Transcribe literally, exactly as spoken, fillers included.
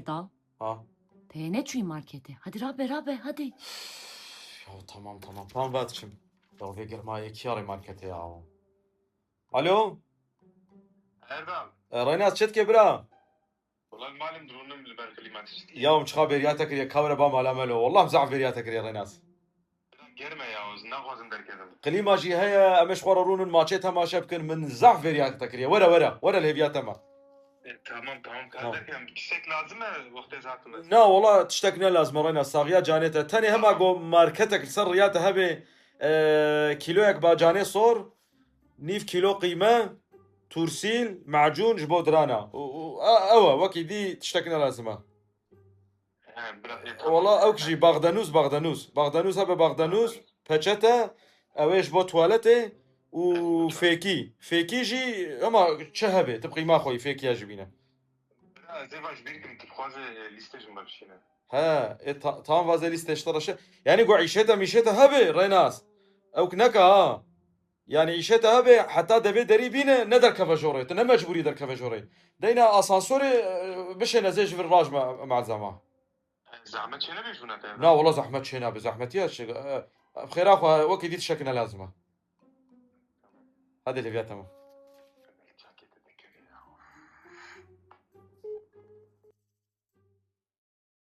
Dal. Ha. Te neçûyî marketê. Hadi rabe rabe hadi. Ya tamam tamam. Tamam, va diçim. Ya vê germayê kiyarê marketê ya. Alo. Erdal. E, Renas, çi dike bira? Wala li malê min dirûnim li ber klîma tiştî. Ya min çiqa bêriya te kiriye, kawre ba mala melo. Wallah min zehf bêriya te kiriye Renas. Germ e ya, ez naxwazim derkevim. Klîma jî heye, em ê ji xwe re rûnin maçê temaşe bikin. Min zehf bêriya te kiriye. Were were. Were li hêviya te me. E, tamam tamam, kar derkevim. Tiştek lazim e wextê ez hatime? Na wala tiştek ne lazim e Renas. Saxiya canê te. Tenê hema go marketek li ser riya te hebe, e, kîloyek ba canê sor, nîv kîlo qîme, tursîl, macûn ji bo dirana. Û, û, e, ew e, wekî dî tiştek ne lazim e. He, bira, e, tamam. Wala ew jî baxdenûz, baxdenûz. Baxdenûz hebe, baxdenûz, peçete, ew ê ji bo tuwaletê û fêkî. Fêkî jî, ema çi hebe, tu bi qîma xwe yî fêkiya jî bîne. Bira, ez ê va ji bîr kim, tu dixwaze, e, lîstê ji min re bişîne. He, e, ta-, tamam, vaze lîstê ji te re şe. Yani go îşete mîşete hebe, Renas. Ew ki neka ha. Yani îşete hebe, heta devê derî bîne, ne derkeve jorê. Tu ne mecbûrî derkeve jorê. Deyna asansorê, e, bişêne zê ji vir raj me, malzema. Zahmet çênebê ji wina te? Na wala zehmet çênabe, zehmetiya çi. E, xêra xwe, wekî dî tiştek ne lazim e. Hadi lêviya tamam.